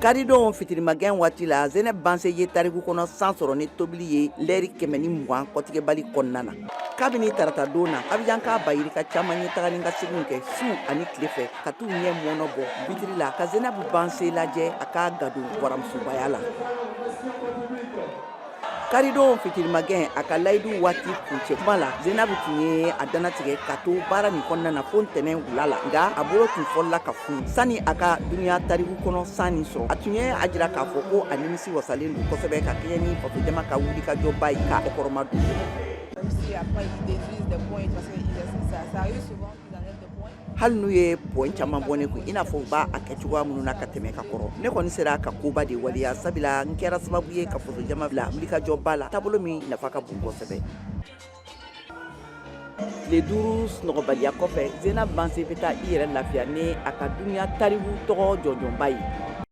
Karidon fitirimagɛn waati la, Zeneb Banse ye tariku kɔnɔ san sɔrɔ ni tobili ye lɛri 120 kɔtigɛbali kɔnɔna na. Kabini tarata don na, Abijanka ba yirika caman ye taga ni ka seginw kɛ su ani tile fɛ, ka t'u ɲɛ mɔnɔ bɔ bitiri la ka Zeneb Banse lajɛ a ka gadon waramusobaya la. Karidon fitirimagɛn, a ka layidu waati kuncɛ kuma la, Zeneb tun ye a dantigɛ ka to baara nin kɔnɔna na fo ntɛnɛn wula la, nka a bolo tun fɔlɔla ka funu sani a ka dunya tariku kɔnɔ san nin sɔrɔ. A tun ye a jira k'a fɔ ko a nimisi wasalen don kosɛbɛ ka kɛɲɛ ni fasojama ka wulikajɔba ye k'a kɔkɔrɔma don. Hali n'u ye point caman bɔ ne kun, i n'a fɔ u b'a kɛ cogoya minnu na ka tɛmɛ ka kɔrɔ, ne kɔni sera ka koba de waleya, sabula n kɛra sababu ye ka fasojama bila wulikajɔba la, taabolo min nafa ka bon kosɛbɛ. Tile 5 sunɔgɔbaliya kɔfɛ, Zenab Banse bɛ taa i yɛrɛ lafiya ni a ka dunya tariku tɔgɔ jɔnjɔnba ye.